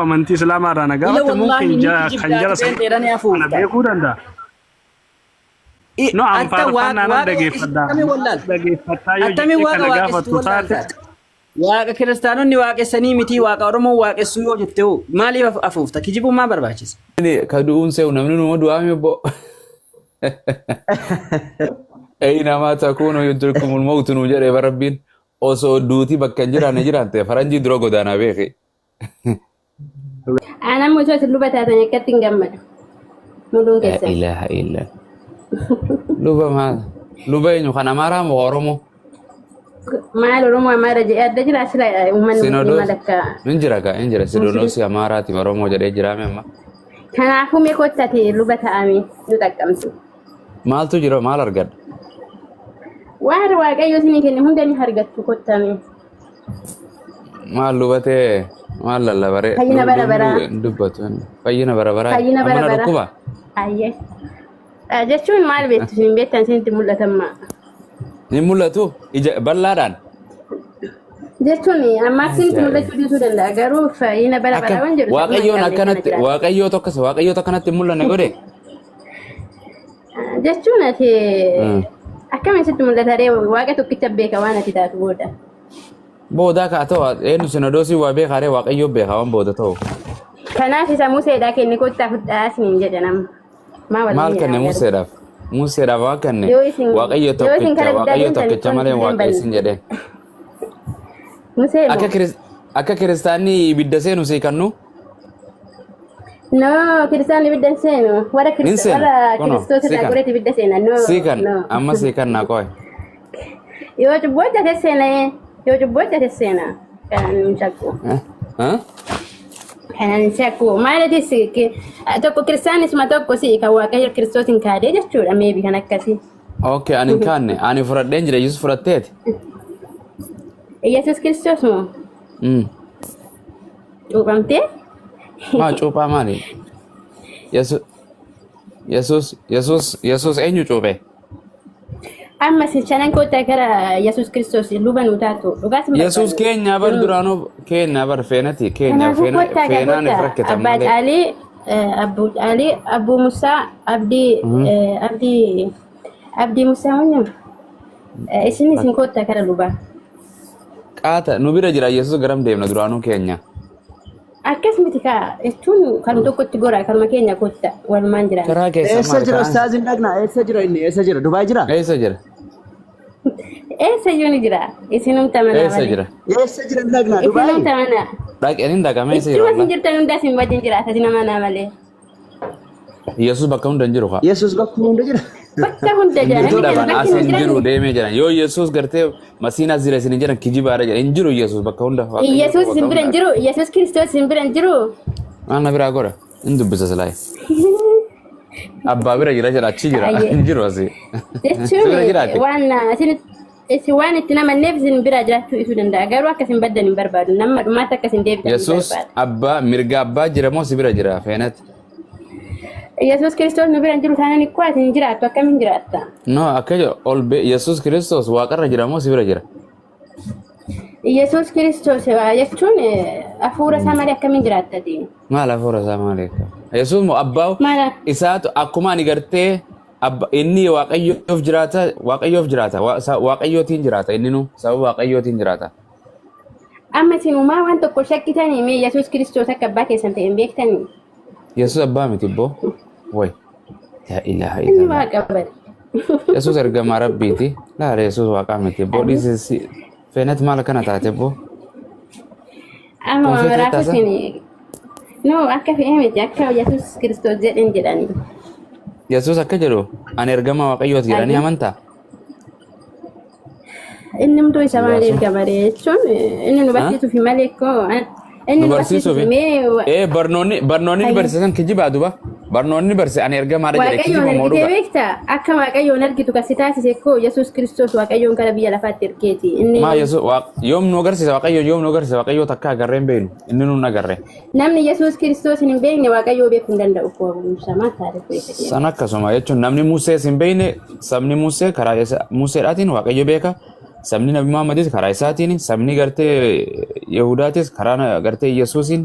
Amantii Islaamaa irraa na Ila gaafatte wallaahi mumkin ni kan kijibdaa jara ati pheenxeedha ni sana afuufta. beekuu danda'a. I- No, an Atta waaqa faarfannaa nan waaqa waaqessitu dhageeffadha. akkamii wallaalta? Dhageeffattaa yoo Attamii jettee waaqa kana waaqessitu gaafattu taate wallaalta? Waaqa kiristaanonni waaqessanii mitii waaqa Oromoon waaqessuu yoo jette hoo maaliif afuufta? Kijibuun maa barbaachisa? Ka du'uun se'u namni numa du'aami obbo. Aynamaa takuunu yudrikumul mawtu nuu jedhee bara Rabbiin osoo duuti bakka hin jiraanne jiraatte faranjii dura godaanaa beeki. Aan amma osoo isin luba taatan akkatti hin gammadu. Muluun La keessan. ilaha illa. Luba maal? Luba eenyu kan Amaaraa moo Oromoo? Maal Oromoo Amaara jedhee adda jira sila uummanni musliimaa Sinodoos. lakka. Hin jira kaa hin jira. Sinodoosii Amaaraati Oromoo jedhee jiraame amma. Kanaafuu mee kottati luba ta'ame nu xaqqamtu. Maaltu jira maal argadha? Waan Waaqayyo isinii kenne hunda ni argattu kottame. Maal lubatee maal lallabaree? Fayyina bara baraa. Dubbatu. Fayyina bara baraa. Fayyina bara Amma na baraa. dhukkuba? Ayyee. Jechuun maal beektu isin beektan isinitti mul'atamma. Ni mul'atu ija bal'aadhaan. Jechuun ammaaf isinitti Ajaa'iba. mul'achuu dhiisuu danda'a garuu fayyina bara Akka baraa waan jedhu sababa hin Waaqayyoon qabne kana akkanatti jiraata. Waaqayyoo tokkos Waaqayyoo akkanatti hin mul'anne godhe. Jechuun ati akkamiin sitti mul'ata ree waaqa tokkicha beeka waan ati taatu booda. Boodaa kaa ta'u eenyu sinodoosii waa beekaa ree Waaqayyoo beeka waan booda ta'u. Kanaaf isa Museedhaa kenne kottaa fudhaa isiniin jedha nama. Maa waliin Maal kenne jedhama garuu. Museedhaaf? Museedhaaf waan kenne Yoo isin Waaqayyo yoo isin tokkicha kara guddaa Waaqayyo deemtan tokkicha ittoon malee isin hin waaqessin banne. jedheen. Musee Akka moo? kiris akka kiristaanni ibidda seenu sii kannu No, kiristaanni ibidda hin seenu. Warra hin kirist seena warra kunoo kiristoos sii irraa kan goreetti ibidda seena. No, sii kan no. amma sii kan naa qo'e. Yoo cubbuu hojjate seena. Yoo cubbuu hojjate seena. Kanaan hin shakku. Eh? Eh? Kanaan hin shakku. Maaliifis tokko kiristaanisuma tokko si kan Waaqayyo kiristoosin kaadee jechuudha. Meebi kan akkasii. Okay, ani hin kaanne ani fudhadheen jira Yesuus fudhatteeti. Yesuus kiristoos moo cuuphamtee? Maa cuuphaa maali? Yesuus Yesuus Yesuus Yesuus eenyu cuuphe? Amma isin shanan kottaa gara Yesuus Kiristoos luba nuu taatu. Dhugaas hin Yesuus barbaannu. keenya bar duraanuu keenya bar feenati keenya Kanaafuu feena kottaa gaa feenaan if kottaa. rakkitan Abbaa malee. Caalii, Abbuu Caalii, Abbuu Musaa, Abdii, Abdii, Abdii Musaa eenyu? Isin isin kottaa gara lubaa. Qaata nu bira jira Yesuus garam deemna duraanuu keenya. Akkas miti kaa jechuun kan tokkotti gora kanuma keenya kotta walumaan jiraanna. Karaa keessa Eessa maali jira karaan? ustaaz hin dhaqna? Eessa jira inni? Eessa jira? Dubaay jira? Eessa jira? Eessa iyyuu ni jira. Isinumta manaa Eessa malee. jira? Eessa jira hin dhaqna? Dubaay? Isinumta manaa. Dhaqeen hin dhaqame eessa jira Ittuma isin wallah? jirtan hundaa isin wajjin jiraata isin amanaa malee. Yesuus bakka hunda hin jiru kaa. Yesuus bakka hunda jira. Bakka hunda Hin jira. jirtu Namni dhaban bakki as hin hin jiru jiranne. deemee jiran. Yoo Yesuus gartee masiin as jira isin hin jedhan kijibaadha jedhan hin jiru Yesuus bakka hunda. Waaqayyo Yesuus bakka isin bira hin hunda. jiru. Yesuus Kiristoos isin bira hin jiru. Maal na biraa godha? Hin dubbisa silaayi. Abbaa bira jira jedha achi jira. Ayyee. Hin jiru asii. Si Jechuun bira jiraate? waan isin isin waan itti namanneef isin bira jiraachuu isuu danda'a. Garuu akka isin baddan hin barbaadu. Nama dhumaatti akka isin deebitan hin Yesuus barbaadu. abbaa mirga abbaa jira moo si bira jira feenati? Yesuus Kiristoos nu bira hin jiru taanaan ikkoo ati hin jiraattu akkamiin jiraatta? No akka jedhu ol bee Yesuus Kiristoos waaqarra jira moo si bira jira? Yesuus Kiristoos jechuun hafuura isaa malee akkamiin jiraattati? Maal hafuura isaa maali? Yesuus moo abbaa Maal isaatu akkuma ani gartee abba inni waaqayyoof jiraata waaqayyoof jiraata waaqayyootiin jiraata inni nu sababa waaqayyootiin jiraata. Amma isin uumaa waan tokko shakkitanii mee Yesuus Kiristoos akka abbaa keessan ta'e hin beektanii? Yesuus abbaa miti boo. Way. Laa ilaaha Inni illallah. waaqa bare. Yesuus ergamaa rabbiiti. Laala Yesuus waaqaa miti boo. Dhiisi si feenet maal akkana taate boo. Amma Kun feetee maraafuu taasa? isin no akka fe'ee miti akka Yesuus Kiristoos jedhen jedhanii. Yesuus akka jedhu ani ergamaa waaqayyooti jedhanii Ayyee. amantaa? Inni hunduu isa maal Yaasu. erga bare jechuun inni nu Ha? barsiisuufi malee koo inni Nu nu barsiisuufi barsiisuufi. mee Ee barnoonni barnoonni ni Ayyee. barsiisan kijibaa duba. Barnoonni ni barsiisan ani ergamaadha jedhe Waaqayyoon kijiba moo argitee dhuga. beektaa? Akka Waaqayyoon argitu kan si taasise koo Yesuus Kiristoos Waaqayyoon gara biyya lafaatti ergeeti. Inni Maa Yesuus yoom nu agarsiisa Waaqayyo yoom nu agarsiisa Waaqayyo takka agarree hin beeknu inni nu hin agarre. Namni Yesuus Kiristoos hin beekne Waaqayyoo beekuu hin danda'u koo barumsa maal taate keessa deema. San akkasuma jechuun namni Musees hin beekne sabni Musee karaa isa Museedhaatiin Waaqayyo beeka. Sabni Nabi Muhammadis karaa isaatiin sabni gartee Yehudaatis karaa gartee Yesuusiin.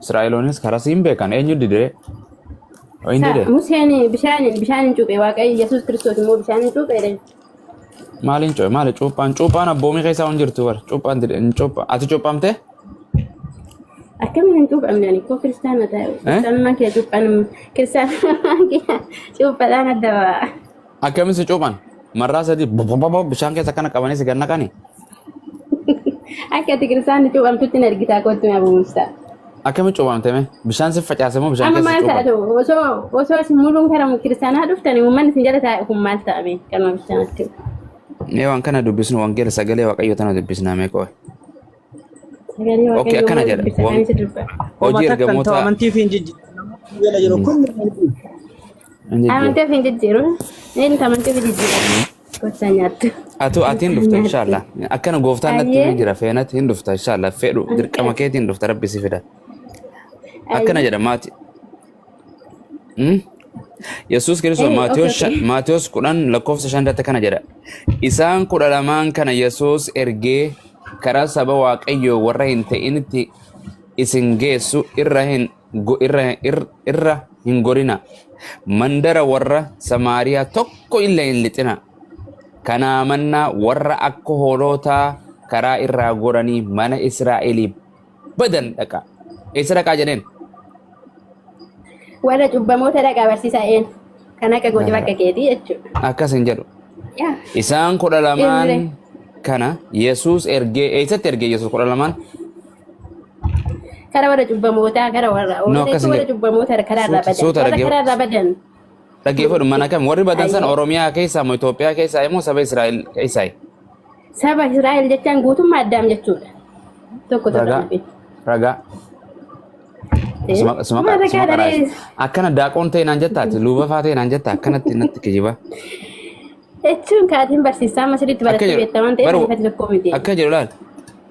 Israa'eloonnis karaa siin beekan eenyu didee? Hin dide? Museen bishaaniin cuuphe Waaqayyo Yesuus Kiristoos immoo bishaaniin cuuphe. Maaliin cuuphe? Maali cuuphaan? Cuuphaan abboomii keessaa hin jirtu bara. Cuuphaan dide hin cuupha. Ati cuuphamte? Akkamiin hin cuuphamne ani koo kiristaana ta'e. Kiristaanummaan kee cuuphaan kiristaanummaan kee cuuphaadhaan adda ba'a. Akkamiin si cuuphan? Marraa sadii bishaan keessa akkana qabanii si gad naqanii? Akka ati kiristaanni cuuphamtutti na ergitaa kottu na buusa. Akkamiin cuuphamte mee? Bishaan si facaase moo bishaan Amma keessa si maal cuuphan? ta'a osoo isin muluun kara kiristaanaa dhuftani uummanni isin jala taa'e kun maal ta'ame kanuma bishaanatti. Mee waan kana dubbisnu wangeela sagalee Waaqayyoo tana dubbisnaa mee qo'e. Sagalee Okay, Waaqayyoo akkana maal jedha. dubbisa kan isa dubba. Hojii Homa takka hin ta'u ergamoota amantii fi hin jijjiiru. Namoonni jala jiru kun amantii. hin jijjiiru. Amantii of hin jijjiiru. Inni amantii of jijjiiru. Kottaa nyaattu. Atu ati hin dhufta inshallah. Akkana gooftaan natti himee Ayyee. jira feenatti hin dhufta inshallah. Fedhu dirqama keetiin hin dhufta rabbi si fida. Akkana Ayyee. jedha maati. Yesuus Kiristoos Ee, okay, Maatiyos okay. Maatiyos 10 lakkoofsa 5 irratti akkana jedha. Isaan 12n kana Yesuus ergee karaa saba Waaqayyoo warra hin ta'initti isin geessu irra hin go- irra irra irra hin gorina. Mandara warra Samaariyaa tokko illee hin lixina. Kanaa mannaa warra akka hoolotaa karaa irraa goranii mana Israa'elii badan dhaqa. Eessa dhaqaa jedheen? Warra cubbamoota dhaqaa barsiisaa een kan akka gooti bakka keetii jechuudha. Akkas hin jedhu. Yaa. Isaan 12n Irre. kana Yesuus ergee eessatti ergee Yesuus 12n? Kara warra cubbamootaa kara warra No, akkas hin warra jedhu. cubbamoota karaa irraa Suuta badan. suuta Warra dhaggeeffadhu. karaa irraa badan. Dhaggeeffadhu mana kam warri badan sana Ayyee. Oromiyaa keessaa moo Itoophiyaa keessaa immoo saba Israa'el keessaa? Saba Israa'el jechaan guutummaa addaam jechuudha. Tokko tokko Ragaa nafi. ragaa suma suma Maal suma ragaa qaraas. daree Akkana daaqoon ta'e naan jettaati luuba faa ta'e naan jetta akkanatti natti kijiba. jechuun kaatiin barsiisaa amma sirriitti Akka barattee jedhu beekta waan ta'eef baru ifatti tokko miti. akka jedhu laal.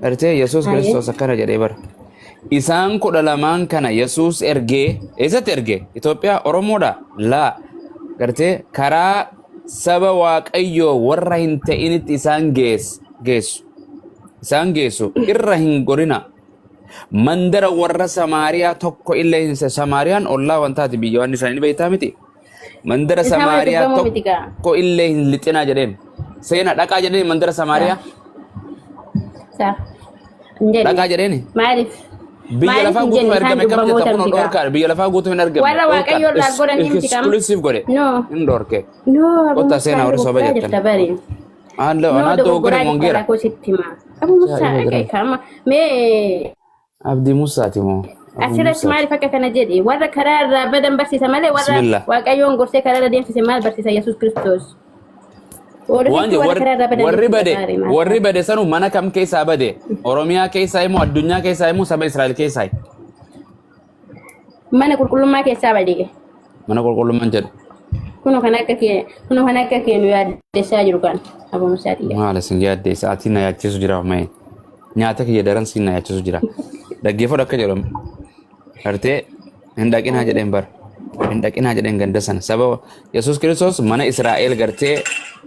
Gartee Yesuus Ayyee. Kiristoos akkana jedhee bara. Isaan 12n kana Yesuus ergee eessatti ergee? Itoophiyaa Oromoodha? Laa. Gartee karaa saba Waaqayyoo warra hin ta'initti isaan geessu. Isaan geessu irra hin gorina. Mandara warra Samaariyaa tokko illee hin Samaariyaan ollaa wantaati biyya waan isaanii beektaa miti. Mandara Isaan warra Samaariyaa cubbamoo miti gaa. tokko illee hin lixinaa jedheen. Seena dhaqaa jedheen mandara Samaariyaa. Saa. Hin jenne. Dhaqaa jedheeni. Maaliif? Biyya Maaliif lafaa hin guutuu jenne isaan argame kam jetta cubbamoota kun miti gaa. dhorkaadha. Biyya lafaa guutuu hin argamne. Warra Waaqayyo irraa goranii miti kam? Exclusive godhe. No. Hin dhorke. No, Abu Kottaa Musaa seenaa warri soba dogoggoraa jettan. jirta bari. Haala No, anaa dogoggore dogoggoraa jirta mongeera. rakkoo sitti hima. Abu Musaa Ajaa'iba akka jira. kama mee Abdii Musaati moo? Abuu asirratti Musaati. maaliif akka kana jedhe warra karaa irraa badan barsiisa malee warra Bismillah. Waaqayyoon gorsee karaa irra deemsise maal barsiisa Yesuus Kiristoos. Waan Oolotatti jedhu warra warri karaa irraa badan warri jechuudha bade gaarii maal warri ta'a. bade sanu mana kam keessaa bade? Oromiyaa keessaa immoo addunyaa keessaa immoo saba Israa'el keessaa? Mana qulqullummaa keessaa bade. Mana qulqullummaan jedhu. Kunoo kan akka kee nu yaaddessaa jiru kan Abuu Musaa xiyya. Maal isin yaaddeessa? Ati na yaachisu jira mee? Nyaata kiyya daran siin na yaachisu jira. Dhaggeeffadhu akka jedhamu. Gartee hin dhaqinaa jedheen bara. Hin dhaqinaa jedheen ganda sana. Sababa Yesuus Kiristoos mana Israa'el gartee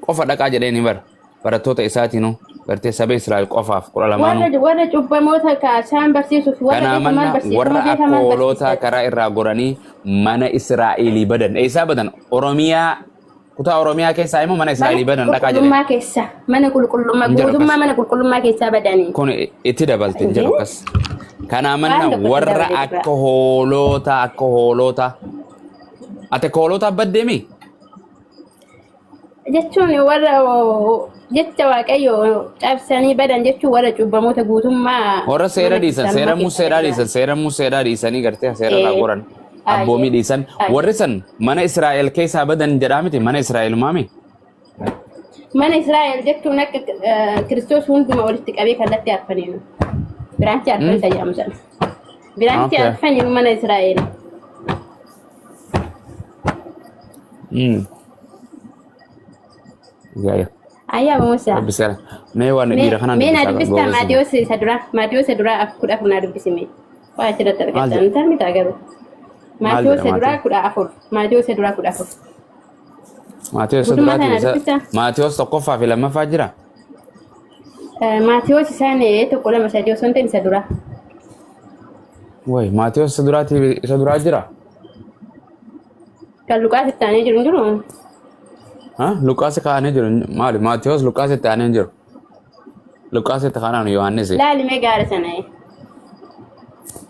qofa dhaqaa jedheen hin bara. Barattoota isaatiinuu gartee saba Israa'el qofaaf 12nuu. Warra cubbamoota kaasaan barsiisuuf warra Kanaa beeku maal manna barsiisa? warra Warra beekaa akka maal hoolootaa barsiisa? karaa irraa goranii mana Israa'elii badan. Eessaa badan? Oromiyaa kutaa Oromiyaa keessaa immoo mana Mana Israa'elii badan dhaqaa jedheen. qulqullummaa keessa mana qulqullummaa Hin jedhu guutummaa akkas. mana qulqullummaa keessaa badanii. Kun itti dabalte hin jedhu akkas. Kanaa Waan manna tokko itti warra dabalee jira. akka hoolootaa akka hoolootaa. Ati akka hoolootaa baddeemi? Jechuun warra jecha Waaqayyo cabsanii badan jechuun warra cubbamoota guutummaa Warra seera mana dhiisan, seera kiristaanummaa keessa museedhaa badan. dhiisan, seera museedhaa dhiisanii gartee seera irraa Ee, goran abboomii ayyee, dhiisan. ayyee. Warri san mana Israa'el keessaa badan jedhaa miti mana Israa'el maami? Mana Israa'el jechuun akka Kiristoos hunduma walitti qabee kallattii arfaniinu. Biraanchi arfan isa jedhamu sana. Biraanchi Okay. arfaniinu mana Israa'el. Gaa'e. Ayyaa Musaa. Rabbi seera. Mee waan Mee dhiira kanaan mee naa dubbisaa dubbistaa goobessi. Maatiyuus isa duraa Maatiyuus isa duraa 14 naa dubbisime. Waa achirratti Maal argattan jedha? tarmi ta'a garuu. Maal Maatiyuus jedha isa duraa Maatiyuus? 14 Maatiyuus isa duraa 14. Maatiyuus isa Guutummaa duraati sana isa dubbistaa? Maatiyuus tokkoffaa fi lammaffaa jira. Maatiyuus isaan tokko lama sadii osoo hin ta'in isa duraa. Wayi Maatiyos isa duraati isa duraa jira. Kan Luqaas itti aanee jiru hin jiru? Ha? Luqaas kaa'anii jiru. Maali? Maatiyos Luqaas itti aanee jiru. Luqaas itti kaanaan Yohaannis. Laali mee gaara sana.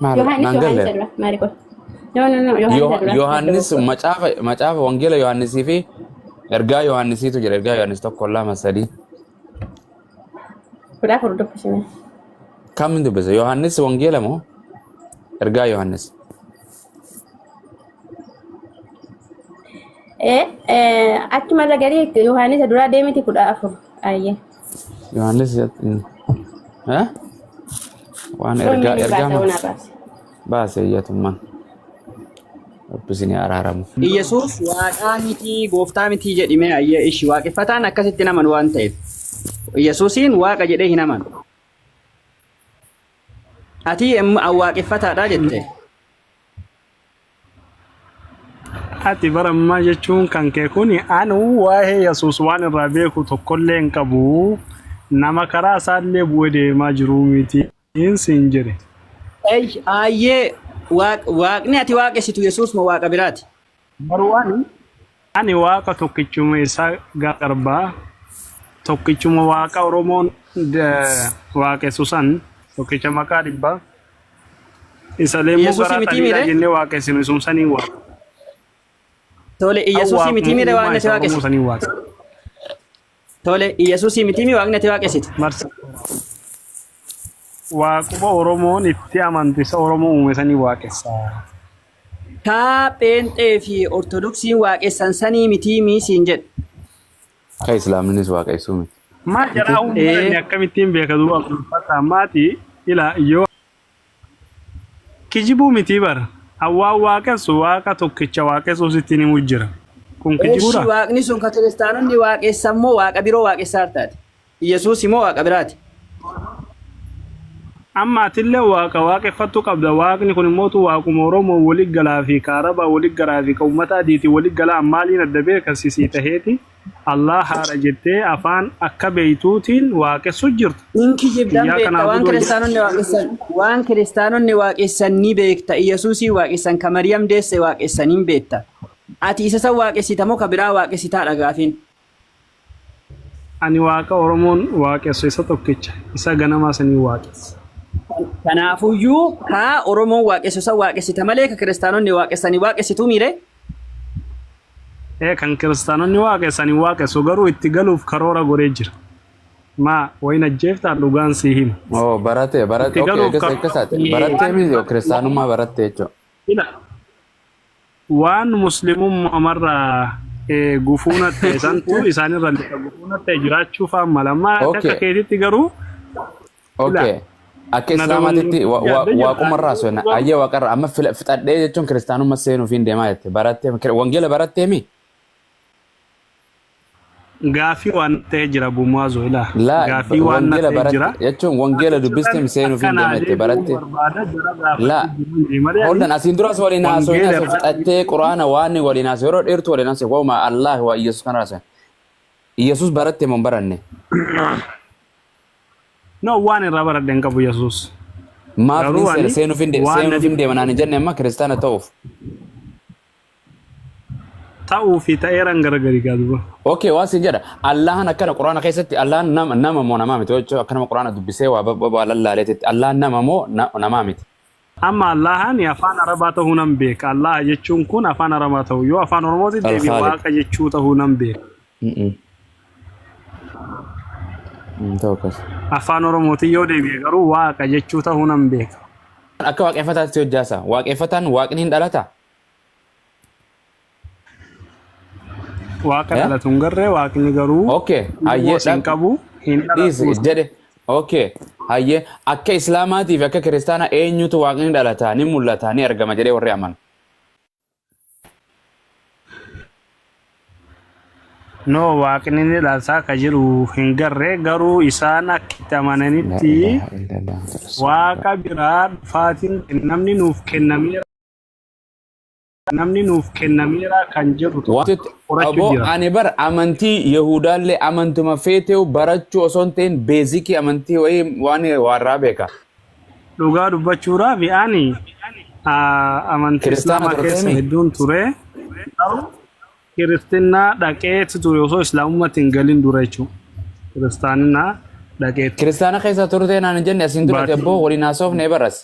Maali? Yohaannis Naan Yohaannis galle. dura. Maali qofa? No no no Yohaannis dura. Yohaannis macaafa macaafa wangeela Yohaannisii fi ergaa Yohaannisiitu jira. Ergaa Yohaannis 1 2 3. 14 dubbisime. Kam dubbisa? Yohaannis wangeela moo ergaa Yohaannis? Achuma irra garii Yohaannis duraa deemiti 14. Ayyee. Yohaannis eh? Waan ergaa Dhumni ergaa baasa ma onaa baase. baase iyyatummaan. Rabbi isin haa araaramu. Iyyasuus waaqaa miti gooftaa miti jedhime ayyee ishi waaqeffataan akkasitti hin amanu waan ta'eef. Iyyasuusiin waaqa jedhee hin amanu. Ati waaqeffataadha jette. Ati bara ammaa jechuun kan kee kun anu waa'ee Yesuus waan irraa beeku tokkollee hin qabu. Nama karaa isaallee bu'ee deemaa jiru miti siin jedhe. Ayyee waaqni ati waaqessitu Yesuus moo waaqa biraati? Garuu ani waaqa tokkichuma isaa garbaa tokkichuma waaqa Oromoon waaqessu san tokkicha maqaa dhibbaa isa leemmuu Yesuusii garaa miti xaliilaa miire? jennee waaqessinu isum sanii waaqa. Tole An Iyyasuusii waaquma miti miire uumaa waaqni ati isa Oromoo waaqessitu? sanii waaqa. Tole Iyyasuusii miti mi waaqni ati waaqessitu? Marsa waaquma Oromoon itti amantu isa Oromoo uume sanii waaqessa. Kaa pheenxee fi ortodoksiin waaqessan sanii mitii mii siin jedhe. Akka islaamnis waaqessuu miti. Maal jaraa uummanni akkamittiin beeka duuba Abdulfattaa maati ila yoo kijibuu mitii bara. Awwaan waaqessu waaqa tokkicha waaqessuu sitti himu jira. Kun Eshi kijibuudha. waaqni sun ka kiristaanonni waaqessan moo waaqa biroo waaqessaa taate? Yesuus immoo waaqa biraati. Amma atillee waaqa waaqeffattu qabda. Waaqni kun immootu waaquma Oromoo wali galaa fi ka Arabaa wali galaa fi ka uummata adiitii wali galaa maaliin adda beeka sisii taheeti Allah haadha jettee afaan akka beeytuutiin waaqessu jirtu. In kijibdan Iyyaaka beekta waan na'budu wa kiristaanonni waaqessan waan kiristaanonni waaqessan ni beekta Iyyasuusii waaqessan ka Mariyam deesse waaqessan hin beekta. Ati isa san waaqessita moo ka biraa waaqessitaadha gaafiin? Ani waaqa Oromoon waaqessu isa tokkicha isa ganamaa sanii waaqessa. Kanaafuyyuu ka Oromoon waaqessu san waaqessita malee ka kiristaanonni waaqessanii waaqessituu miire? Ee kan kiristaanonni waaqessan hin waaqessu garuu itti galuuf karoora godhee jira. Maa wayin ajjeeftaa dhugaan sii hima. Oh, barate barate Itti okay galuuf akkas akkas taate barattee miti yoo kiristaanummaa baratte jechuudha. Ila waan muslimummaa marraa gufuuna ta'e santu isaanirra lixa gufuuna ta'e jiraachuu fa'aa mala. Amma akka Okay. keetitti garuu ila Okay. Akka na islaamaatitti dogoggoruu yaadde jirta. waaqumarraa sona ayyee waaqarraa amma fixadhee jechuun kiristaanummaa seenuuf hin deemaa jette barattee wangeela barattee mi? Gaafii waan ta'e jira Bumaazo ilaa. Laa Gaafii waan na wangeela ta'e jira. baratte jechuun wangeela dubbistee mi seenuuf hin Akkanaa deema jette deebi'uu baratte. barbaada jara Laa gaafachuu jiru malee ani holdan asiin duras waliin haasofne wangeela asoo irratti fixattee quraana waan waliin haasofne yeroo dheertuu waliin haasofne waa'uma Allah waa Iyyasuus kana haasofne. Iyyasuus baratte moo hin baranne? No waan irraa baradhe hin qabu Yesuus. Maaf Garuu nin seena ani seenuuf hin waan na seenuuf hin deema naan hin jenne amma kiristaana ta'uuf. Ta'uu fi ta'eeraan garagari gaa duba. Okay, waan siin jedha. Allahan akkana quraana keessatti Allahan nama nama moo namaa miti jechuun akka nama quraana dubbisee waa waa lallaaleetitti Allahan nama moo namaa miti. Amma Allahan afaan Arabaa ta'uu nan beeka. Allah jechuun kun afaan Arabaa ta'uu yoo afaan Oromootti deebi'e Al-Khaliq. waaqa jechuu ta'uu nan beeka. Ta'u akkas. Afaan Oromootiin yoo deebi'e garuu waaqa jechuu ta'uu nan beeka. Akka waaqeffataatti hojjaasa. Waaqeffataan waaqni hin dhalata. Waaqa Eh? dhalatu hin garree waaqni garuu Okay, hayyee ilmoos hin qabu hin dhiisi dhalatu. jedhe. Okay, hayyee akka islaamaatii fi akka kiristaanaa eenyutu waaqni dhalata ni mul'ata ni argama jedhee warri amanu. No waaqni ni dhalata ka jedhu hin garree garuu isaan akka itti La amananitti ilaha illallah Rasulullah. waaqa biraa dhufaatiin namni nuuf kennameera namni nuuf kennameera kan jedhu tokko Wanti qorachuu aboo jira. ani bar amantii Yehudaallee amantuma feeteewu barachuu osoo hin ta'in beezikii amantii wayii waan warraa beeka. Dhugaa dubbachuudhaaf ani amantii Kiristaana Islaamaa keessa turteemi? hedduun ture. Garuu kiristinnaa dhaqeetti ture osoo islaamummaatti hin galin dura jechuudha. Kiristaaninaa dhaqeetti. Kiristaana keessa turtee naan hin jenne asiin duratti Baatii abboo waliin haasofne baras.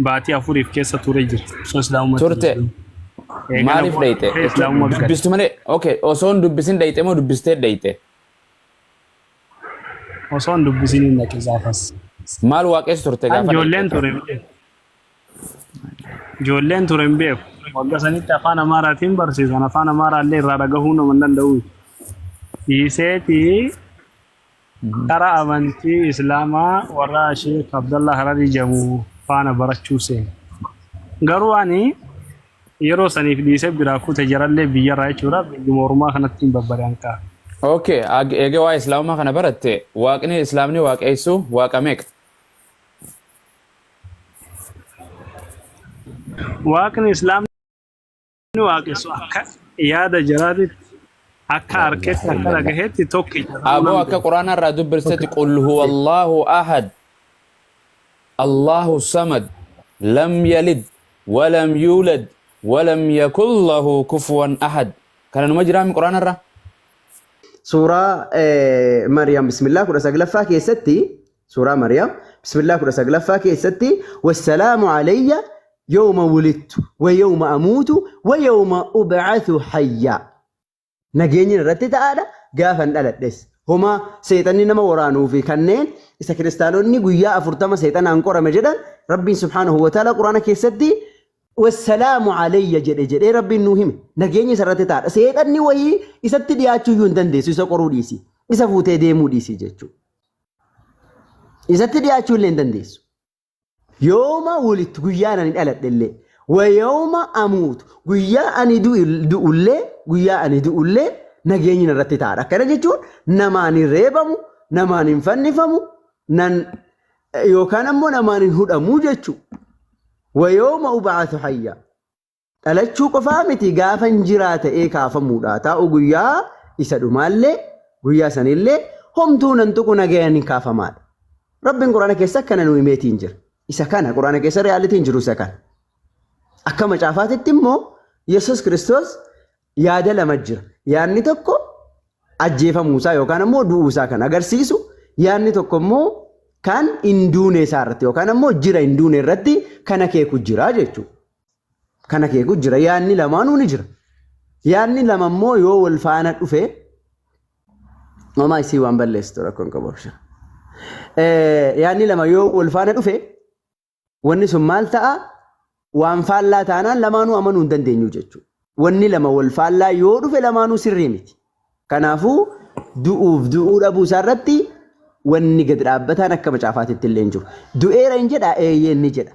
baatii afuriif keessa ture jira osoo islaamummaatti hin Turte galin. Eegala maaliif booda dhayxe? dhufee islaamummaa gale. Dubbistu malee okay osoo hin dubbisin dhayxe moo dubbistee dhayxe? Osoo hin dubbisin hin dhaqe gaafas. Maal waaqessu turte An gaafa ijoolleen dhayxe? ture hin beeku. Ijoolleen ture hin beeku. Wagga sanitti afaan Amaaraatiin barsiisan. Afaan Amaaraallee irraa dhagahuu nama hin danda'u. Dhiiseeti karaa amantii Islaamaa warra Sheek Abdallah Hararii jedhamu faana barachuu seene. Garuu ani yeroo saniif dhiisee biraa kute jarallee biyyarraa jechuudha. Biyyuma ormaa kanatti hin babbadaan ka'a. Okay, eega waa islaamummaa kana baratte waaqni islaamni waaqessu waaqa meeqa? Waaqni Islaamni waaqessu akka yaada jaraatitti akka La ilaha harketti akka illallah. dhagahetti tokkicha ta'uu Aboo nan akka beeka. quraana irraa dubbistetti qul huwa Allahu ahad Allahu samad lam yalid walam yuulad walam yakun lahu kufuwan ahad. Kana numa jiraami quraana irraa? Suuraa Maryam bismillah 19ffaa keessatti, suuraa Maryam bismillah 19ffaa keessatti, wassalaamu alayya yawma wulidtu wa yawma amuutu wa yawma ub'athu hayya. Nageenyi irratti ta'aadha gaafan dhaladhes. Homaa seexanni nama waraanuu fi kanneen isa kiristaanonni guyyaa 40 seexanaan qorame jedhan, Rabbiin subhaanahu wa ta'ala quraana keessatti wassalaamu alayya jedhe jedhee Rabbiin nuu hime. Nageenyi isa irratti ta'aadha. Seexanni wayii isatti dhiyaachuu iyyuu hin dandeessu, isa qoruu dhiisi. Isa fuutee deemuu dhiisi jechuudha. Isatti dhiyaachuu illee hin dandeessu. Yooma walitti guyyaan ani dhaladhe illee, wayooma amuutu guyyaa ani du'ullee, guyyaa ani du'ullee nageenyi irratti ta'aadha. Akkana jechuun namaan hin reebamu, namaan hin fannifamu, nan yookaan ammoo namaan hin hudhamu jechuudha. Wayooma ub'athu hayya. Dhalachuu qofaa miti, gaafa hin jiraa ta'ee kaafamuudha. Taa'u guyyaa isa dhumaallee, guyyaa sanillee homtuu nan tuqu, nagayaan hin kaafamaadha. Rabbiin quraana keessa akkana nu himeetiin jira. Isa kana quraana keessa reaalitiin jiru isa kana. Akka macaafaatitti immoo Yesuus Kiristoos yaada lama jira. Yaadni tokko ajjeefamuusaa yookaan ammoo du'uusaa kan agarsiisu, yaadni tokko immoo kan hin duune isaa irratti yookaan ammoo jira hin duune irratti kan akeeku jira jechuudha. Kan akeeku jira. Yaadni lamaanuu ni jira. Yaadni lama immoo yoo wal faana dhufe homaa isii waan balleessitu rakkoon qabu abshir. Yaadni lama yoo wal faana dhufe wanni sun maal ta'a? Waan faallaa taanaan lamaanuu amanuu hin dandeenyu jechuudha. Wanni lama wal faallaa yoo dhufe lamaanuu sirrii miti. Kanaafuu du'uuf du'uu dhabuu isaa irratti wanni gad dhaabbataan akka macaafaatitti illee hin jiru. Du'eera hin jedha, eeyyeen ni jedha.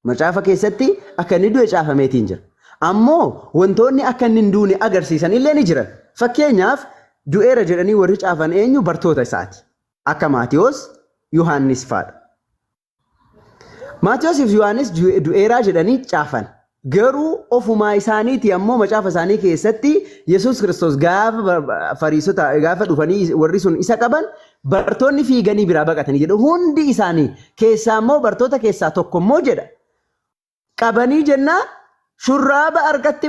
Macaafa keessatti akka inni du'e caafameetiin jira. Ammoo wantoonni akka inni hin duune agarsiisan illee ni jiran. Fakkeenyaaf du'eera jedhanii warri caafan eenyu? Bartoota isaati. Akka Maatiyoos, Yohaannis fa'aadha. Maatiyoos fi Yohaannis du'eeraa jedhanii caafan. Garuu ofumaa isaaniiti ammoo macaafa isaanii keessatti Yesuus Kiristoos gaafa fariisota gaafa dhufanii warri sun isa qaban bartoonni fiiganii biraa baqatanii jedhu hundi isaanii keessaa immoo bartoota keessaa tokko immoo jedha. Qabanii jennaan shurraaba harkatti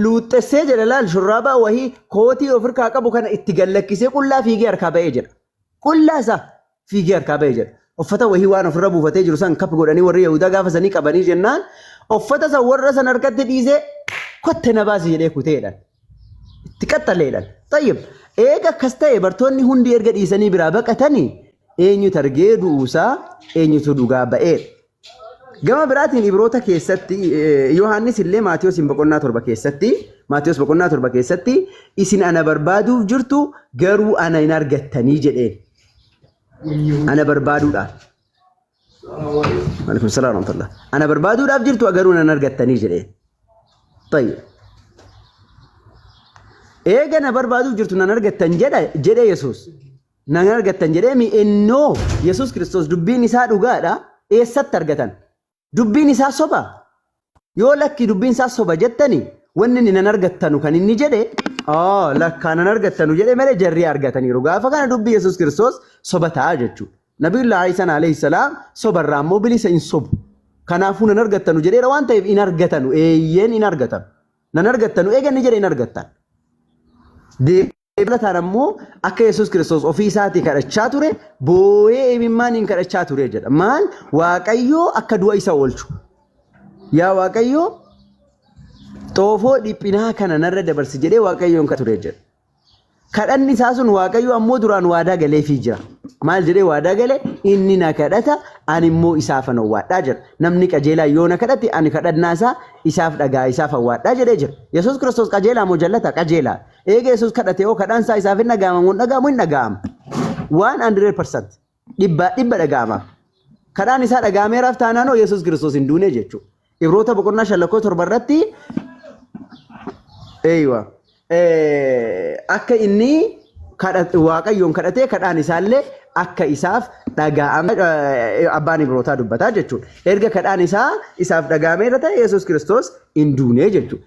luuxxessee jedha, laal, shurraaba wahii kootii of harkaa qabu kana itti gallakkisee qullaa fiigee harkaa ba'ee jedha. Qullaa isaa fiigee harkaa ba'ee jedha. Uffata wahii waan ofirra buufatee jiru san kap godhanii warri Yahudaa gaafa sanii qabanii jennaan uffata san warra san harkatti dhiisee kotte na baasi jedhee kuteedhaan. Itti qaxxaleedhaan. Tayyib, eega akkas ta'e bartoonni hundi erga dhiisanii biraa baqatanii eenyutu argee du'uusaa, eenyutu dhugaa ba'eedha? Gama biraatiin Ibroota keessatti Yohaannis illee Maatiyoosin boqonnaa 7 keessatti, Maatiyoos boqonnaa 7 keessatti, isin ana barbaaduuf jirtu garuu ana hin argattanii jedheen. Ana barbaaduudhaaf. Waalaikum salaam warahmatullah. Ana barbaaduudhaaf jirtu garuu nan argattanii jedheen. Tayyib. Eega na barbaaduuf jirtu nan argattan jedha jedhe Yesuus. Nan argattan jedhee mi innoo Yesuus Kiristoos dubbiin isaa dhugaadha, eessatti argatan? Dubbiin isaa soba? Yoo lakki dubbiin isaa soba jettani, wanni inni nan argattanu kan inni jedhe lakkaa nan argattanu jedhe malee jarri argataniiru. Gaafa kana dubbii Yesuus Kiristoos soba ta'a jechuudha. Nabiyullah Iisaan alayhi salaam sobarraa immoo bilisa, hin sobu. Kanaafuu nan argattanu jedheera waan ta'eef hin argatanu. Eeyyeen, hin argatanu. Nan argattanu eega inni jedhe hin argattan. Dabalataan ammoo akka Yesuus Kiristoos ofii isaatii kadhachaa ture, boo'ee imimmaaniin kadhachaa ture jedha. Maal? Waaqayyoo akka du'a isa oolchu. Yaa Waaqayyoo, xoofoo dhiphinaa kana narra dabarsi jedhee Waaqayyoon kadhatu ture jedha. Kadhanni isaa sun Waaqayyo ammoo duraan waadaa galeefii jira. Maal jedhee waadaa gale? Inni na kadhata, ani immoo isaaf awwaadhaa jedha. Namni qajeelaa yoo na kadhate, ani kadhannaa isaa isaaf dhagaa, isaaf awwaadhaa jedhee jira. Yesuus Kiristoos qajeelaa moo jallata? Qajeelaa. Eega Yesuus kadhate hoo kadhaan isaa isaaf hin dhaga'ama moo hin dhaga'amu? Hin dhaga'ama. 100% dhibbaa dhibba dhaga'ama. Kadhaan isaa dhaga'ameeraaf taanaan hoo Yesuus Kiristoos hin duune jechuudha. Ibroota boqonnaa 5 lakkoofsa 7 irratti eeywa akka inni Waaqayyoon kadhatee kadhaan isaallee akka isaaf dhaga'ame abbaan Ibrootaa dubbataa jechuudha. Erga kadhaan isaa isaaf dhaga'ameera ta'e, Yesuus Kiristoos hin duune jechuudha.